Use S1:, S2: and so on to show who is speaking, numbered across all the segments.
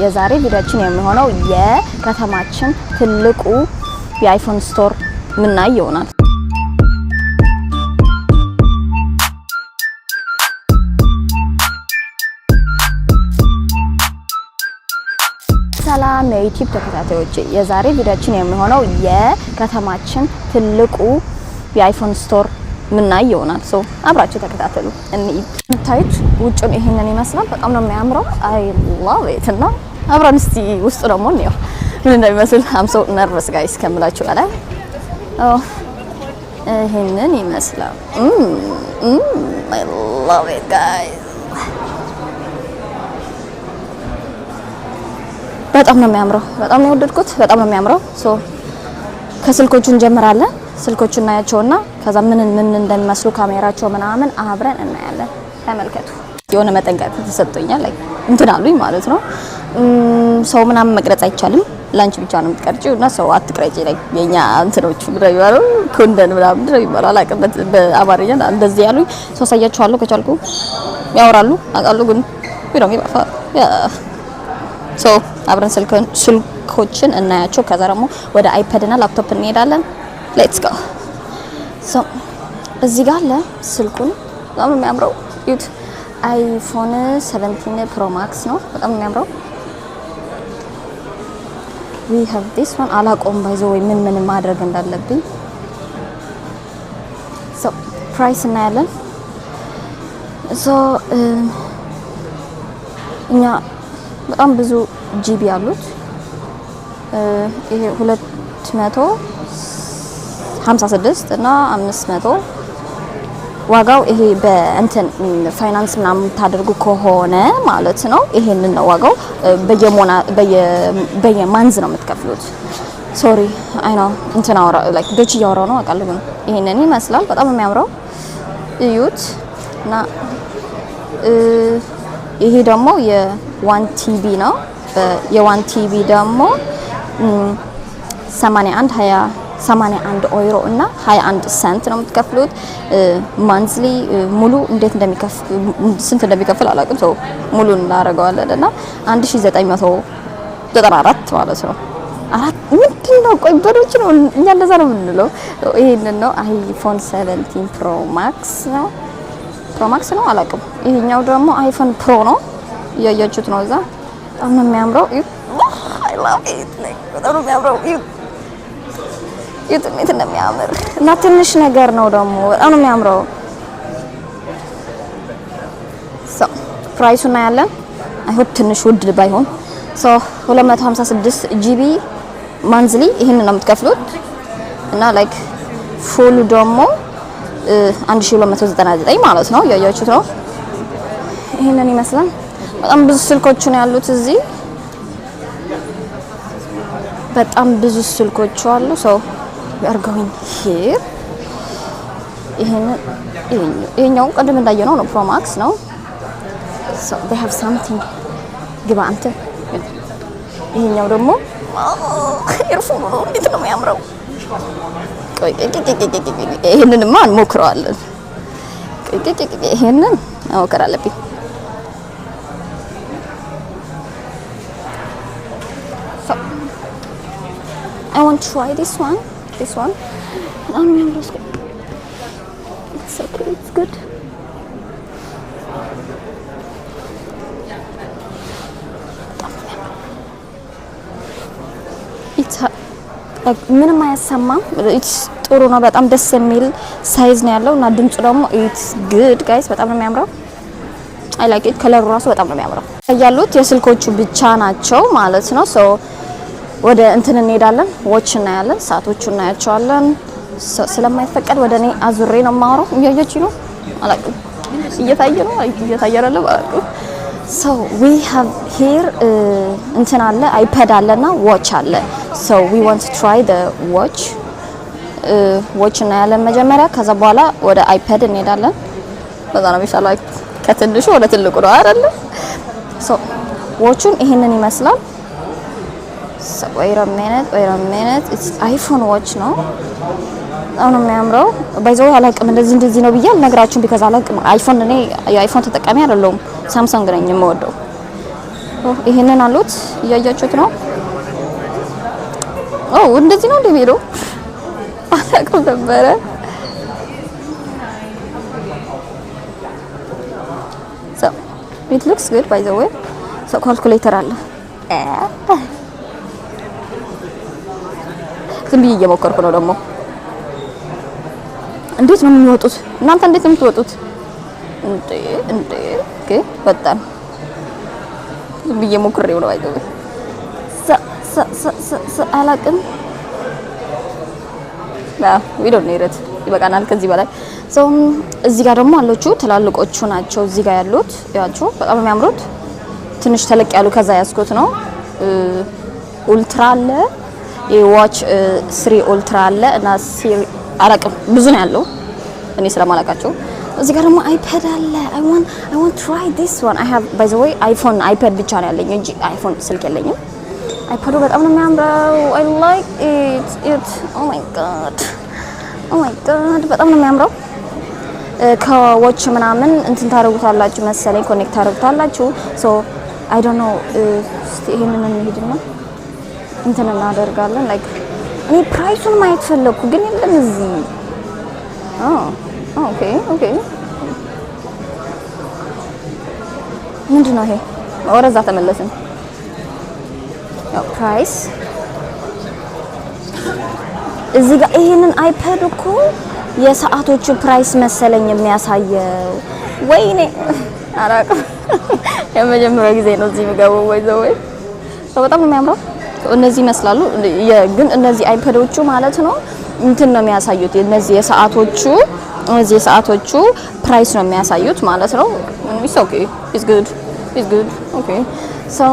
S1: የዛሬ ቪዲዮአችን የሚሆነው የከተማችን ትልቁ የ iPhone store ምናይ ይሆናል። ሰላም የ YouTube ተከታታዮች፣ የዛሬ ቪዲዮአችን የሚሆነው የከተማችን ትልቁ የ iPhone store ምናይ ይሆናል። So አብራችሁ ተከታተሉ። እንሂድ። የምታዩት ውጩን ይሄንን ይመስላል። በጣም ነው የሚያምረው። I love it። እና አብረን እስቲ ውስጡ ደግሞ እንየው ምን እንደሚመስል። I'm so nervous guys ከምላችሁ በላይ። ይሄንን ይመስላል። I love it guys። በጣም ነው የሚያምረው። በጣም ነው የወደድኩት። በጣም ነው የሚያምረው። So ከስልኮቹ እንጀምራለን። ስልኮቹ እናያቸውና ከዛ ምን ምን እንደሚመስሉ ካሜራቸው ምናምን አብረን እናያለን። ተመልከቱ። የሆነ መጠንቀቅ ተሰጥቶኛል። Like እንትን አሉኝ ማለት ነው። ሰው ምናምን መቅረጽ አይቻልም። ላንቺ ብቻ ነው የምትቀርጪው እና ሰው አትቅረጪ። Like የኛ እንትኖቹ ምንድን ነው የሚባለው፣ Kunden ምናምን ምንድን ነው የሚባለው አላውቅም በአማርኛ። እንደዚህ ያሉኝ ሰው አሳያችኋለሁ ከቻልኩ። ያወራሉ አውቃለሁ፣ ግን we don't give a fuck, yeah. So አብረን ስልኮችን እናያቸው። ከዛ ደግሞ ወደ iPad እና ላፕቶፕ እንሄዳለን። Let's go። So እዚህ ጋር አለ ስልኩን። በጣም ነው የሚያምረው። እዩት። iPhone 17 Pro Max ነው። በጣም ነው የሚያምረው። We have this one። አላቆም by the way ምን ምን ማድረግ እንዳለብኝ። So price እናያለን። So እኛ በጣም ብዙ GB አሉት። ይሄ 256 እና 500 ዋጋው። ይሄ በእንትን ፋይናንስ ምናምን የምታደርጉ ከሆነ ማለት ነው። ይሄንን ነው ዋጋው። በየሞና በየ month ነው የምትከፍሉት። Sorry, I know እንትን አወራ like Deutsch እያወራው ነው አውቃለሁ፣ ግን ይሄንን ይመስላል። በጣም የሚያምረው እዩት። እና ይሄ ደግሞ የ 1 TB ነው። የ 1 TB ደግሞ 81 20 81 ኦይሮ እና 21 cent ነው የምትከፍሉት monthly። ሙሉ እንዴት እንደሚከፍል፣ ስንት እንደሚከፍል አላውቅም። So ሙሉ እናደርገዋለን እና 1994 ማለት ነው። አራት ምንድን ነው? ቆይ በ Deutsch ነው፣ እኛ እንደዛ ነው የምንለው። ይሄንን ነው iPhone 17 Pro Max ነው፣ Pro Max ነው አላውቅም። ይሄኛው ደግሞ iPhone Pro ነው፣ እያያችሁት ነው። እዛ በጣም ነው የሚያምረው። I love it። በጣም ነው የሚያምረው። እዩት እንዴት እንደሚያምር። እና ትንሽ ነገር ነው ደግሞ፣ በጣም ነው የሚያምረው። So price ኡ እናያለን። I hope ትንሽ ውድ ባይሆን። So 256 GB monthly ይህንን ነው የምትከፍሉት እና like full ኡ ደግሞ 1299 ማለት ነው። እያያችሁት ነው። ይህንን ይመስላል። በጣም ብዙ ስልኮች ነው ያሉት እዚህ። በጣም ብዙ ስልኮች አሉ። So we are going here። ይሄንን ይሄኛው ቅድም እንዳየነው ነው፣ Pro Max ነው። So they have something። ግባ አንተ። ይሄኛው ደግሞ earphone ኡ ነው። እንዴት ነው የሚያምረው! ቆይ፣ ይሄንንማ እንሞክረዋለን። ይሄንን መሞከር አለብኝ። So I want to try this one. This one. በጣም ነው የሚያምረው። It's okay, it's good. በጣም ነው የሚያምረው። It's ምንም አያሰማም። It's ጥሩ ነው። በጣም ደስ የሚል size ነው ያለው እና ድምፁ ደግሞ it's good guys። በጣም ነው የሚያምረው። I like it። Color ኡ ራሱ በጣም ነው የሚያምረው። ያሉት የስልኮቹ ብቻ ናቸው ማለት ነው። So ወደ እንትን እንሄዳለን፣ watch እናያለን፣ ሰዓቶቹ እናያቸዋለን። ስለማይፈቀድ ወደ እኔ አዙሬ ነው የማወራው። እያየች ነው አላውቅም፣ እየታየ ነው እየታየ አይደለም አላውቅም። So we have here እንትን አለ፣ iPad አለና watch አለ። So we want to try the watch። Watch እናያለን መጀመሪያ፣ ከዛ በኋላ ወደ iPad እንሄዳለን። በዛ ነው የሚሻለው፣ ከትንሹ ወደ ትልቁ ነው አይደለ? So watch ኡን ይሄንን ይመስላል። Wait a minute, wait a minute። It's iPhone watch ነው። በጣም ነው የሚያምረው። By the way አላውቅም፣ እንደዚህ እንደዚህ ነው ብዬ አልነግራችሁም because አላውቅም። iPhone እኔ የ iPhone ተጠቃሚ አይደለሁም። Samsung ነኝ የምወደው። ይሄንን አሉት፣ እያያችሁት ነው። Oh፣ እንደዚህ ነው እንደሚሄደው አላውቅም ነበረ። So it looks good, by the way. So calculator አለ። ዝም ብዬ እየሞከርኩ ነው። ደግሞ እንዴት ነው የሚወጡት? እናንተ እንዴት ነው የምትወጡት? እንዴ እንዴ! Okay፣ ወጣን። ዝም ብዬ ሞክሬው ነው። By the way አላውቅም። We don't need it፣ ይበቃናል ከዚህ በላይ። So እዚህ ጋር ደግሞ አሎቹ ትላልቆቹ ናቸው። እዚህ ጋር ያሉት ያቸው በጣም የሚያምሩት ትንሽ ተለቅ ያሉ ከዛ ያስኩት ነው። Ultra አለ፣ የ Watch 3 Ultra አለ እና አላውቅም፣ ብዙ ነው ያለው እኔ ስለማላውቃቸው። እዚህ ጋር ደግሞ iPad አለ። I want try this one. I have, by the way, iPhone iPad ብቻ ነው ያለኝ እንጂ iPhone ስልክ የለኝም። iPad ኡ በጣም ነው የሚያምረው። I like it. Oh my God, oh my God፣ በጣም ነው የሚያምረው። ከ watch ምናምን እንትን ታደርጉታላችሁ መሰለኝ፣ connect ታደርጉታላችሁ። So I don't know። እስቲ ይሄንን እንሂድና እንትን እናደርጋለን። Like እኔ price ኡን ማየት ፈለግኩ ግን የለም እዚህ። Okay፣ ምንድን ነው ይሄ? ወደዛ ተመለስን። ያው price እዚህ ጋር ይሄንን iPad እኮ የሰዓቶቹ price መሰለኝ የሚያሳየው። ወይኔ አላውቅም። የመጀመሪያ ጊዜ ነው እዚህ የምገባው። ወይ ዘ ወይ በጣም ነው የሚያምረው። እነዚህ ይመስላሉ፣ ግን እነዚህ iPad ኦቹ ማለት ነው እንትን ነው የሚያሳዩት። እነዚህ የሰዓቶቹ price ነው የሚያሳዩት ማለት ነው። It's okay, it's good, it's good, okay። So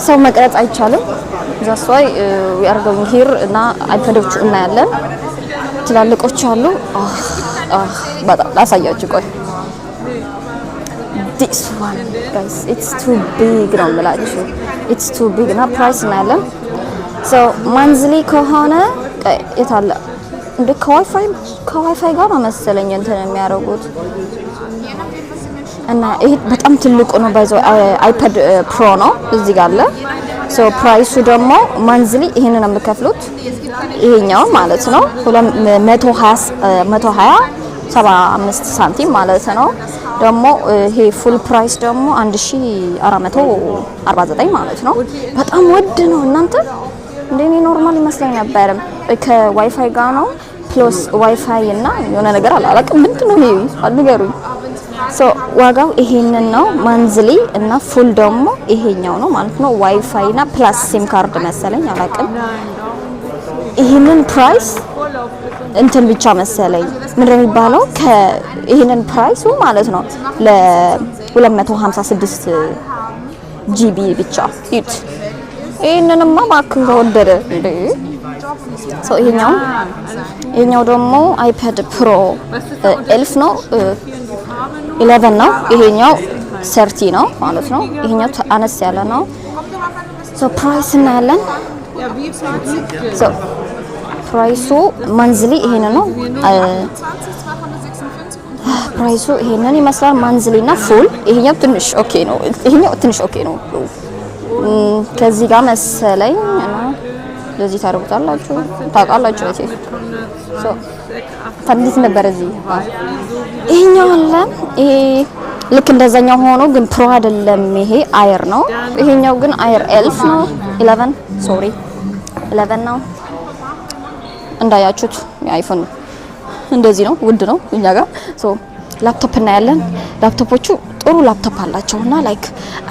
S1: ሰው መቅረጽ አይቻልም። That's why we are going here እና iPad ኦቹ እናያለን። ትላልቆች አሉ። በጣም ላሳያችሁ፣ ቆይ። This one, guys, it's too big ነው የምላችሁ። It's too big እና price እናያለን። So monthly ከሆነ የት አለ እንደ ከዋይፋይ ጋር ነው መሰለኝ እንትን የሚያደርጉት እና ይሄ በጣም ትልቁ ነው። By the way iPad Pro ነው እዚህ ጋር አለ። So price ኡ ደግሞ monthly ይሄንን ነው የምከፍሉት፣ ይሄኛው ማለት ነው 120 75 ሳንቲም ማለት ነው። ደግሞ ይሄ full price ደግሞ 1449 ማለት ነው። በጣም ውድ ነው እናንተ። እንደኔ normal ይመስለኝ ነበር። ከዋይፋይ ጋር ነው plus WiFi እና የሆነ ነገር አላውቅም። ምንድን ነው ይሄ ንገሩኝ። So ዋጋው ይሄንን ነው monthly እና full ደግሞ ይሄኛው ነው ማለት ነው። ዋይፋይ እና plus SIM card መሰለኝ፣ አላውቅም። ይሄንን price እንትን ብቻ መሰለኝ፣ ምንድን ነው የሚባለው? ይሄንን price ኡ ማለት ነው ለ256 GB ብቻ ዩት። ይሄንንማ እባክህ ተወደደ እንዴ! So ይሄኛው ደግሞ iPad Pro 11 ነው፣ 11 ነው። ይሄኛው 13 ነው ማለት ነው። ይሄኛው አነስ ያለ ነው። So price እናያለን። So price ኡ monthly ይሄን ነው። Price ኡ ይሄንን ይመስላል። Monthly እና full ይሄኛው ትንሽ okay ነው። ይሄኛው ትንሽ okay ነው። ከዚህ ጋር መሰለኝ እና ለዚህ ታደርጉታላችሁ፣ ታውቃላችሁ። መቼ so እንዴት ነበር እዚህ ይሄኛው አለ። ይሄ ልክ እንደዛኛው ሆኖ ግን Pro አይደለም። ይሄ Air ነው። ይሄኛው ግን Air 11 ነው። 11፣ sorry፣ 11 ነው። እንዳያችሁት የ iPhone እንደዚህ ነው፣ ውድ ነው እኛ ጋር። So laptop እናያለን። ላፕቶፖቹ ጥሩ ላፕቶፕ አላቸው እና like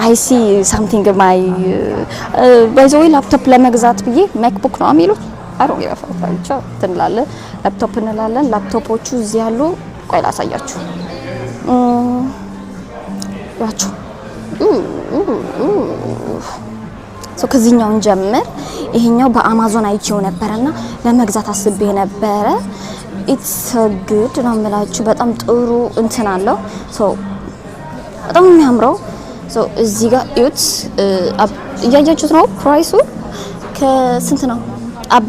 S1: I see something my, by the way፣ laptop ለመግዛት ብዬ MacBook ነው የሚሉት፣ I don't give a fuck፣ ብቻ እንላለን፣ ላፕቶፕ እንላለን። ላፕቶፖቹ እዚህ ያሉ፣ ቆይ ላሳያችሁ። ያቸው so ከዚህኛውን ጀምር። ይሄኛው በአማዞን አይቼው ነበረና ለመግዛት አስቤ ነበረ። It's good ነው የምላችሁ። በጣም ጥሩ እንትን አለው። So በጣም የሚያምረው። So እዚህ ጋር እዩት፣ እያያችሁት ነው። Price ኡ ከስንት ነው? Ab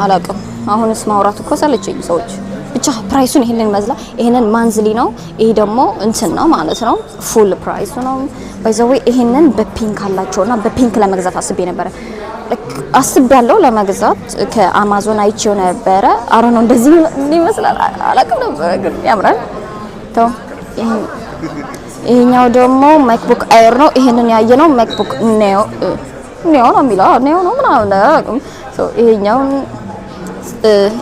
S1: አላውቅም። አሁንስ ማውራት እኮ ሰለቸኝ። ሰዎች ብቻ ብቻ price ኡን ይሄንን ይመስላል። ይሄንን monthly ነው። ይሄ ደግሞ እንትን ነው ማለት ነው፣ full price ኡ ነው። By the way ይሄንን በ pink አላቸውና በ pink ለመግዛት አስቤ ነበረ፣ አስቤያለሁ ለመግዛት። ከአማዞን አይቼው ነበረ። አሮ ነው እንደዚህ ይመስላል፣ አላውቅም ነበረ ግን ያምራል። ተው፣ ይሄኛው ደግሞ MacBook Air ነው። ይሄንን ያየነው MacBook Neo፣ Neo ነው የሚለው፣ Neo ነው ምናምን አላውቅም። So ይሄኛውን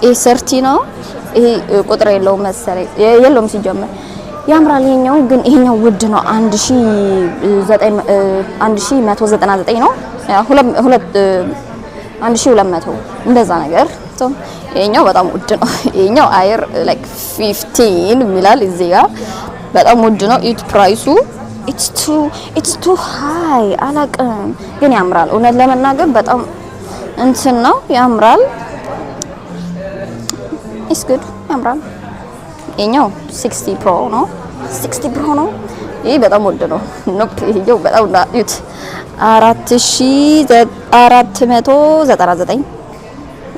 S1: ይሄ 13 ነው። ይሄ ቁጥር የለውም መሰለኝ፣ የለውም ሲጀመር። ያምራል። ይሄኛው ግን ይሄኛው ውድ ነው። 1199 ነው። ሁለት 1200 እንደዛ ነገር። ይሄኛው በጣም ውድ ነው። ይሄኛው Air like 15 የሚላል እዚህ ጋር፣ በጣም ውድ ነው። It price ኡ it's too high። አላቅም ግን ያምራል። እውነት ለመናገር በጣም እንትን ነው፣ ያምራል። It's good፣ ያምራል። ይሄኛው 16 Pro ነው። 16 Pro ነው። ይሄ በጣም ውድ ነው። Nope፣ ይሄኛው በጣም ዩት 4499።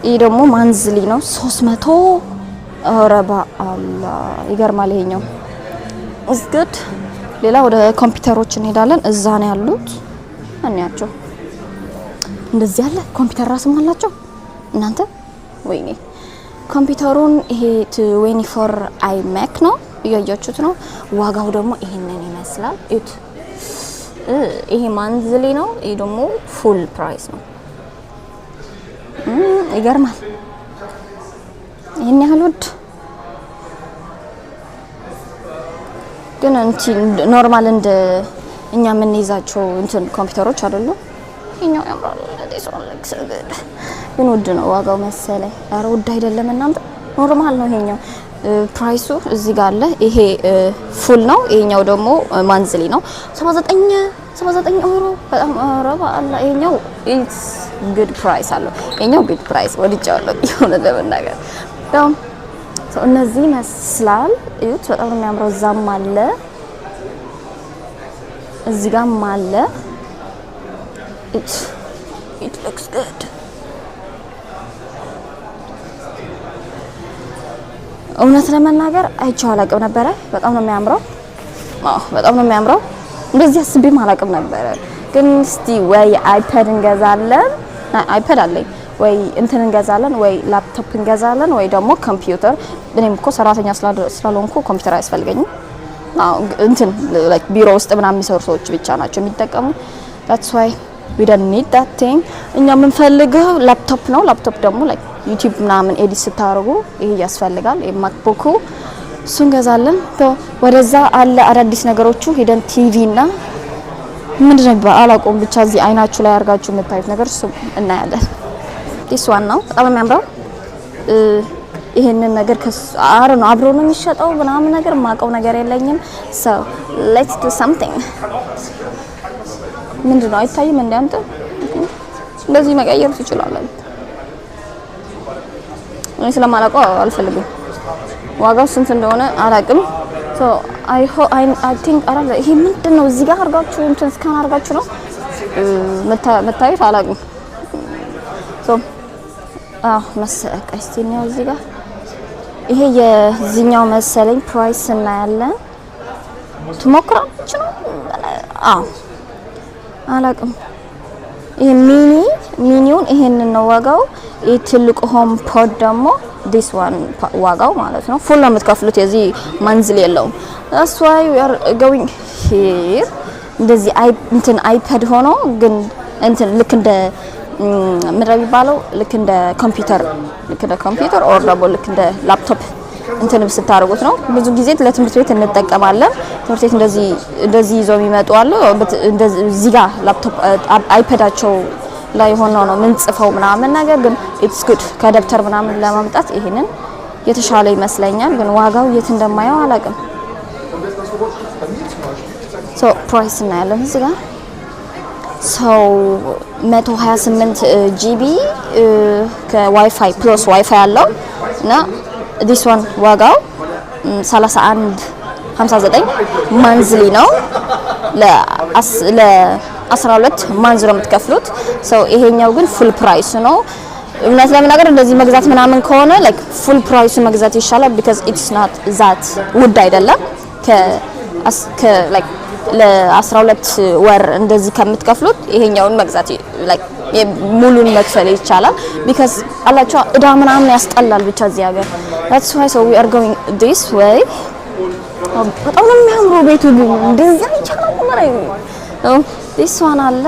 S1: ይህ ደግሞ monthly ነው 300። ኧረ በአላህ ይገርማል። ይሄኛው is good። ሌላ ወደ ኮምፒውተሮች እንሄዳለን። እዛ ነው ያሉት። እንያቸው። እንደዚህ ያለ ኮምፒውተር ራስም አላቸው እናንተ። ወይኔ ኮምፒውተሩን፣ ይሄ 24 iMac ነው፣ እያያችሁት ነው። ዋጋው ደግሞ ይሄንን ይመስላል። እዩት። ይሄ monthly ነው። ይሄ ደግሞ full price ነው። ይገርማል። ይሄን ያህል ውድ ግን እንትን normal እንደ እኛ የምንይዛቸው እንትን ኮምፒውተሮች አይደሉም። ይሄኛው ያምራል። ግን ውድ ነው ዋጋው መሰለኝ። ኧረ ውድ አይደለም እናንተ፣ normal ነው ይሄኛው። Price ኡ እዚህ ጋር አለ። ይሄ full ነው፣ ይሄኛው ደግሞ monthly ነው። 79 79 ዩሮ በጣም፣ ኧረ በአላህ፣ ይሄኛው it's good price አለው። ይሄኛው good price ወድጄዋለሁ የሆነ ለመናገር። እነዚህ ይመስላል። እዩት፣ በጣም ነው የሚያምረው። እዛም አለ፣ እዚህ ጋርም አለ። It looks good። እውነት ለመናገር አይቼው አላውቅም ነበረ። በጣም ነው የሚያምረው። አዎ፣ በጣም ነው የሚያምረው። እንደዚህ አስቤም አላውቅም ነበረ። ግን እስቲ ወይ iPad እንገዛለን፣ iPad አለኝ፣ ወይ እንትን እንገዛለን፣ ወይ ላፕቶፕ እንገዛለን፣ ወይ ደግሞ ኮምፒውተር። እኔም እኮ ሰራተኛ ስላልሆንኩ ኮምፒውተር አያስፈልገኝም። አዎ፣ እንትን like ቢሮ ውስጥ ምናምን የሚሰሩ ሰዎች ብቻ ናቸው የሚጠቀሙ። That's why we don't need that thing። እኛ የምንፈልገው ላፕቶፕ ነው። ላፕቶፕ ደግሞ like YouTube ምናምን edit ስታደርጉ ይሄ ያስፈልጋል። ይሄ MacBook ኡ እሱ እንገዛለን። ወደዛ አለ አዳዲስ ነገሮቹ። ሄደን ቲቪ እና ምንድን ነው የሚባለው አላውቀውም። ብቻ እዚህ አይናችሁ ላይ አድርጋችሁ የምታዩት ነገር እሱ እናያለን። This one ነው በጣም የሚያምረው። ይሄንን ነገር አረ ነው አብሮ ነው የሚሸጠው ምናምን ነገር፣ የማውቀው ነገር የለኝም። So let's do something። ምንድን ነው አይታይም? እንደ አንተ እንደዚህ መቀየር ትችላለህ። እኔ ስለማላውቀው አልፈልግም። ዋጋው ስንት እንደሆነ አላውቅም። So I I think አረ ይሄ ምንድን ነው? እዚህ ጋር አድርጋችሁ እንትን scan አድርጋችሁ ነው መታየት፣ አላውቅም። So አዎ መሰለኝ። እስቲ ነው እዚህ ጋር ይሄ የዚህኛው መሰለኝ፣ price እናያለን። ትሞክራለች ነው፣ አዎ አላውቅም። ይሄ mini ውን ይሄንን ነው ዋጋው። ይሄ ትልቁ HomePod ደግሞ this one ዋጋው ማለት ነው። Full ነው የምትከፍሉት። የዚህ monthly የለውም። That's why we are going here። እንደዚህ አይ እንትን iPad ሆኖ ግን እንትን ልክ እንደ ምንድን ነው የሚባለው፣ ልክ እንደ ኮምፒውተር or ደግሞ ልክ እንደ ላፕቶፕ እንትን ስታደርጉት ነው። ብዙ ጊዜ ለትምህርት ቤት እንጠቀማለን። ትምህርት ቤት እንደዚህ እንደዚህ ይዘው የሚመጡ አሉ። እዚህ ጋር laptop iPad ኣቸው ላይ ሆነው ነው ምንጽፈው ምናምን ነገር። ግን it's good፣ ከደብተር ምናምን ለማምጣት ይሄንን የተሻለ ይመስለኛል። ግን ዋጋው የት እንደማየው አላውቅም። So price እናያለን እዚህ ጋር። So 128 GB ከ WiFi plus WiFi አለው እና this one ዋጋው 31 59 monthly ነው። ለ12 month ነው የምትከፍሉት። So ይሄኛው ግን full price ነው። እውነት ለመናገር እንደዚህ መግዛት ምናምን ከሆነ like full price ኡ መግዛት ይሻላል። Because it's not that ውድ አይደለም። ከ like ለ12 ወር እንደዚህ ከምትከፍሉት ይሄኛውን መግዛት like ሙሉን መክፈል ይቻላል። Because አላቸው እዳ ምናምን ያስጠላል ብቻ እዚህ ሀገር። That's why, so we are going this way። በጣም ነው የሚያምረው ቤቱ ግን እንደዚህ ይቻላል ማለት ነው። This one አለ።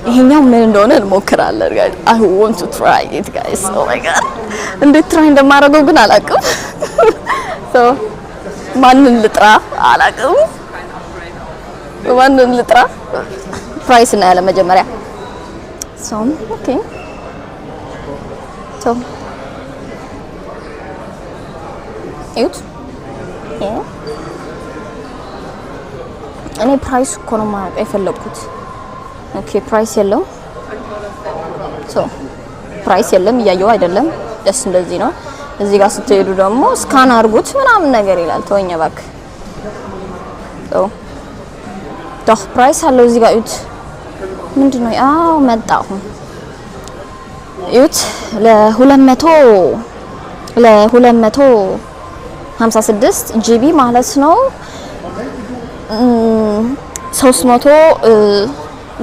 S1: ይሄኛው ምን እንደሆነ እንሞክራለን guys። I want to try it, guys። Oh my God፣ እንዴት try እንደማደርገው ግን አላውቅም። So ማንን ልጥራ አላውቅም። ማንን ልጥራ? Price እናያለን መጀመሪያ። So okay, so እዩት። እኔ price እኮ ነው ማወቅ የፈለግኩት። Okay, price የለውም። So price የለም፣ እያየው አይደለም። ደስ እንደዚህ ነው። እዚህ ጋር ስትሄዱ ደግሞ scan አድርጉት ምናምን ነገር ይላል። ተወኝ እባክህ። So doch price አለው እዚህ ጋር እዩት። ምንድን ነው? አዎ መጣ አሁን እዩት። ለ256 GB ማለት ነው 300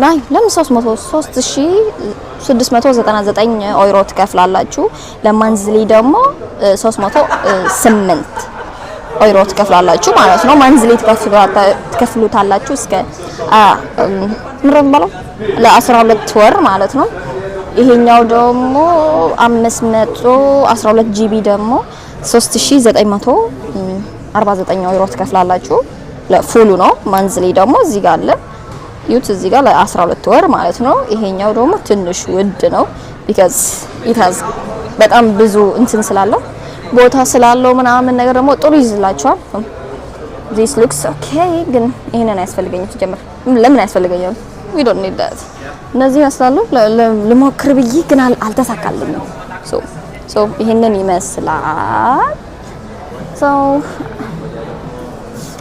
S1: ላይ ለምን 300 3699 ዩሮ ትከፍላላችሁ። ለ monthly ደግሞ 308 ዩሮ ትከፍላላችሁ ማለት ነው። Monthly ትከፍሉታላችሁ እስከ ምንድን ነው የሚባለው ለ12 ወር ማለት ነው። ይሄኛው ደግሞ 512 GB ደግሞ 3949 ዩሮ ትከፍላላችሁ። ለ full ኡ ነው። Monthly ደግሞ እዚህ ጋር አለ ዩት እዚህ ጋር ለ12 ወር ማለት ነው። ይሄኛው ደግሞ ትንሽ ውድ ነው because it has በጣም ብዙ እንትን ስላለው ቦታ ስላለው ምናምን ነገር ደግሞ ጥሩ ይዝላቸዋል። This looks okay፣ ግን ይሄንን አያስፈልገኝም። ሲጀምር ለምን አያስፈልገኝም? We don't need that። እነዚህ ይመስላሉ። ልሞክር ብዬ ግን አልተሳካልኝም። So ይሄንን ይመስላል። So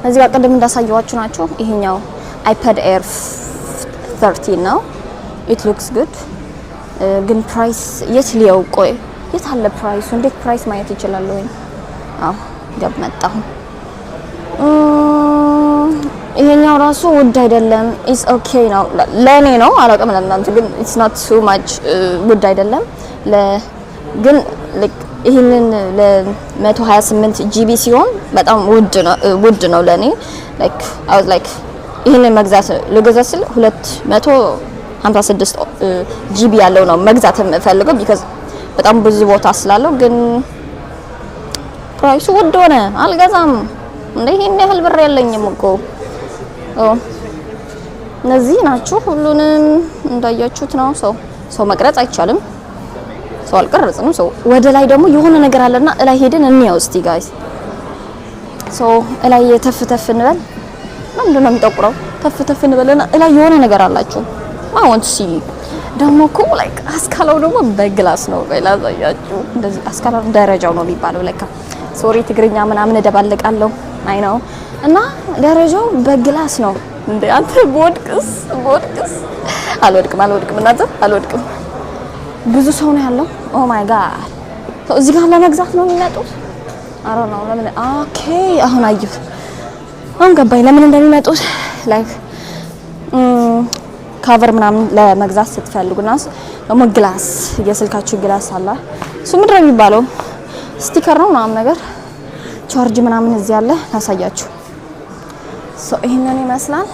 S1: እዚህ ጋር ቅድም እንዳሳየዋችሁ ናቸው። ይሄኛው iPad Air 13 ነው። It looks good፣ ግን price የት ሊየው? ቆይ የት አለ price ኡ? እንዴት price ማየት ይችላል ወይ? አዎ ገብ መጣሁ። ይሄኛው ራሱ ውድ አይደለም። It's okay ነው ለእኔ ነው፣ አላውቅም ለእናንተ ግን it's not too much ውድ አይደለም። ግን ይህንን ለ128 GB ሲሆን በጣም ውድ ነው ለእኔ። Like I was like ይህንን መግዛት ልገዛ ስል 256 GB ያለው ነው መግዛት የምፈልገው because በጣም ብዙ ቦታ ስላለው፣ ግን price ኡ ውድ ሆነ። አልገዛም እንደ ይሄን ያህል ብር የለኝም እኮ። እነዚህ ናቸው። ሁሉንም እንዳያችሁት ነው። ሰው መቅረጽ አይቻልም። ሰው አልቀረጽንም። So ወደ ላይ ደግሞ የሆነ ነገር አለና እላይ ሄደን እንየው እስቲ guys። So እላይ ተፍ ተፍ እንበል። ምንድን ነው የሚጠቁረው? ተፍ ተፍ እንበልና እላይ የሆነ ነገር አላችሁ። I want see ደግሞ እኮ like አስካላው ደግሞ በ glass ነው። ቆይ ላሳያችሁ። እንደዚህ አስካላው ደረጃው ነው የሚባለው ለካ። Sorry፣ ትግርኛ ምናምን እደባልቃለሁ። I know። እና ደረጃው በ glass ነው። እንዴ አንተ ብወድቅስ ብወድቅስ? አልወድቅም፣ አልወድቅም፣ እናንተ አልወድቅም። ብዙ ሰው ነው ያለው። Oh my God፣ እዚህ ጋር ለመግዛት ነው የሚመጡት። አሮ ነው ለምን? Okay፣ አሁን አየሁት። አሁን ገባኝ ለምን እንደሚመጡት። Like cover ምናምን ለመግዛት ስትፈልጉና ደግሞ glass የስልካችሁ glass አለ። እሱ ምንድን ነው የሚባለው? Sticker ነው ምናምን ነገር። Charge ምናምን እዚህ አለ፣ ላሳያችሁ። So ይሄንን ይመስላል።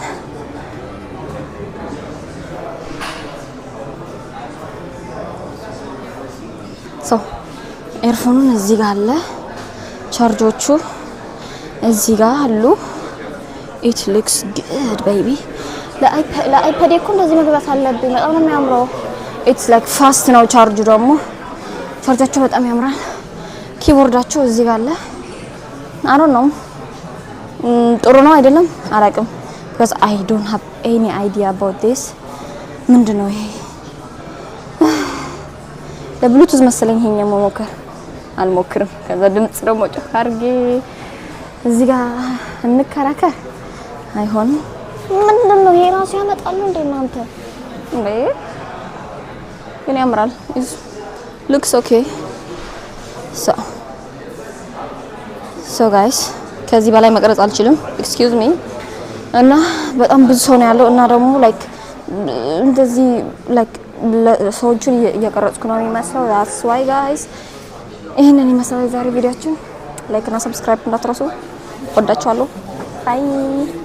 S1: So earphone ኑን እዚህ ጋር አለ። ቻርጆቹ እዚህ ጋር አሉ። It looks good, baby። ለ iPad እኮ እንደዚህ መግዛት አለብኝ። በጣም ነው የሚያምረው። It's like fast ነው ቻርጁ ደግሞ ቻርጃቸው በጣም ያምራል። Keyboard ኣቸው እዚህ ጋር አለ። I don't know ጥሩ ነው አይደለም አላውቅም። Because I don't have any idea about this። ምንድን ነው ይሄ? ለብሉቱዝ መሰለኝ። ይሄኛው መሞከር አልሞክርም። ከዛ ድምጽ ደግሞ ጮክ አድርጌ እዚህ ጋር እንከራከር አይሆንም። ምንድን ነው ይሄ ራሱ ያመጣሉ እንዴ እናንተ? እንዴ ግን ያምራል። Looks okay. So guys፣ ከዚህ በላይ መቅረጽ አልችልም። Excuse me። እና በጣም ብዙ ሰው ነው ያለው እና ደግሞ like እንደዚህ like ሰዎቹን እየቀረጽኩ ነው የሚመስለው። That's why, guys፣ ይህንን ይመስላል የዛሬ ቪዲዮአችን። Like እና subscribe እንዳትረሱ። ወዳችኋለሁ። Bye.